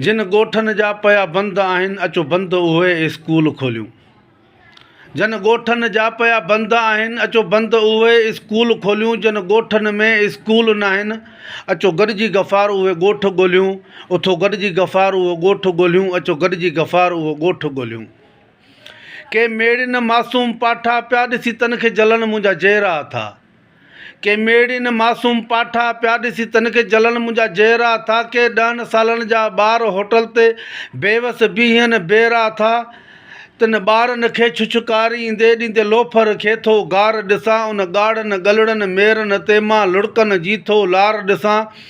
جن ڳوٺن جا پيا بند آهن، اچو بند اهي اسڪول کوليون. جن ڳوٺن جا پيا بند آهن، اچو بند اهي اسڪول کوليون. جن ڳوٺن ۾ اسڪول ناهن، اچو گڏجي غفار اهي ڳوٺ ڳوليون. اٿو گڏجي غفار اهو ڳوٺ ڳوليون، اچو گڏجي غفار اهو ڳوٺ ڳوليون. ڪي ميڙين معصوم پاٺا پيا ڏسي تن کي جلن منهنجا جيرا ٿا. ڪي ميڙين معصوم پاٺا پيا ڏسي تن کي جلن منهنجا جيرا ٿا ڪي ڏهن سالن جا ٻار هوٽل تي بيوس بيهن بيرا ٿا تن ٻارن کي ڇڇڪاريندي ڏيندي لوفر کي ٿو گار ڏسان ان ڳاڙهن ڳلڙن ميرن تي مان لڙڪن جي ٿو لار ڏسان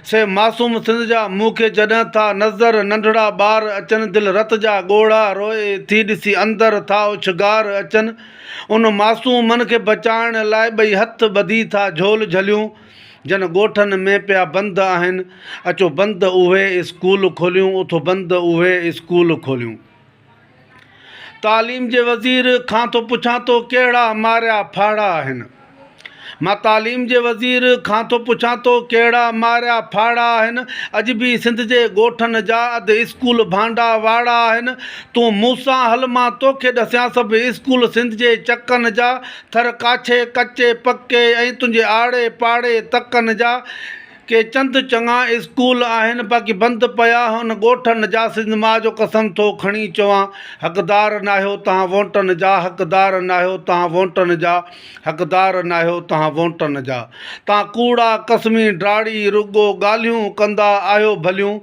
سي معصوم سنڌ جا مون کي جڏهن ٿا نظر ننڍڙا ٻار اچن دل رت جا ڳوڙها روئي ٿي ڏسي اندر ٿا اڇگار اچن ان معصومن کي بچائڻ لاء ٻئي هٿ ٻڌي ٿا جهول جهليون، جن ڳوٺن ۾ پيا بند آهن، اچو بند اهي اسڪول کوليون، اٿو بند اهي اسڪول کوليون. تعليم جي وزير کان ٿو پڇان تو ڪهڙا ماريا ڦاڙها آهن. مان تعليم جي وزير کان ٿو پڇان تو ڪهڙا ماريا ڦاڙها آهن اڄ به سنڌ جي ڳوٺن جا اڌ اسڪول ڀانڊا واڙا آهن تون مون سان هل مان توکي ڏسيان سڀ اسڪول سنڌ جي چڪن جا ٿر ڪاڇي ڪچي پڪي ۽ تنهنجي آڙي پاڙي تڪن جا ڪي چند چڱا اسڪول آهن باقي بند پيا هن ڳوٺن جا سنڌ ماء جو قسم ٿو کڻي چوان حقدار ناهيو تهان وونٽن جا حقدار ناهيو تهان وونٽن جا حقدار ناهيو تهان وونٽن جا تان ڪوڙا قسمي ڊاڙي رڳو ڳالهيون ڪندا آهيو ڀليون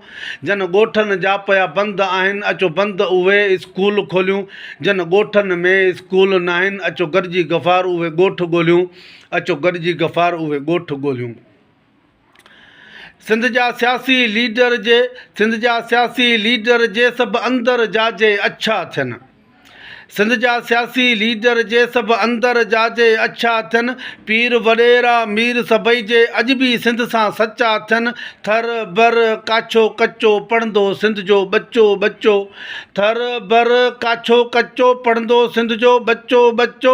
جن ڳوٺن جا پيا بند آهن اچو بند اهي اسڪول کوليون جن ڳوٺن ۾ اسڪول ناهن اچو گڏجي غفار اهي ڳوٺ ڳوليون اچو گڏجي غفار اهي ڳوٺ ڳوليون. سنڌ جا سياسي ليڊر جي سنڌ جا سياسي ليڊر جي سڀ اندر جا جي اڇا ٿين سنڌ جا سياسي ليڊر جي سڀ اندر جا جي اڇا ٿين پير وڏيرا مير سڀئي جي اڄ به سنڌ سان سچا ٿين ٿر بر ڪاڇو ڪچو پڙهندو سنڌ جو ٻچو ٻچو ٿر بر ڪاڇو ڪچو پڙهندو سنڌ جو ٻچو ٻچو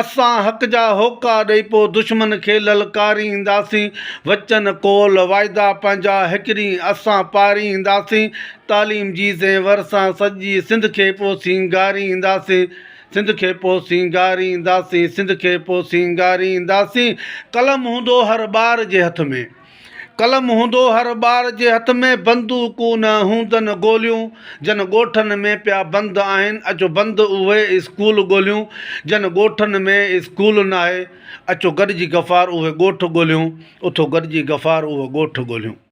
اسان حق جا هوڪا ڏئي پو دشمن کي للڪارينداسين، وچن قول واعدا پنهنجا هڪ ڏينهن اسان پارينداسين، تعليم جي زيور سان سڄي سنڌ کي پو سينگارينداسين، سنڌ کي پو سينگارينداسين، سنڌ کي پو سينگارينداسين، قلم هوندو هر ٻار جي هٿ ۾. قلم هوندو هر ٻار جي هٿ ۾ بندوقون نه هوندن گوليون جن ڳوٺن ۾ پيا بند آهن اچو بند اهي اسڪول ڳوليون جن ڳوٺن ۾ اسڪول ناهي اچو گڏجي غفار اهي ڳوٺ ڳوليون اٿو گڏجي غفار اهو ڳوٺ ڳوليون.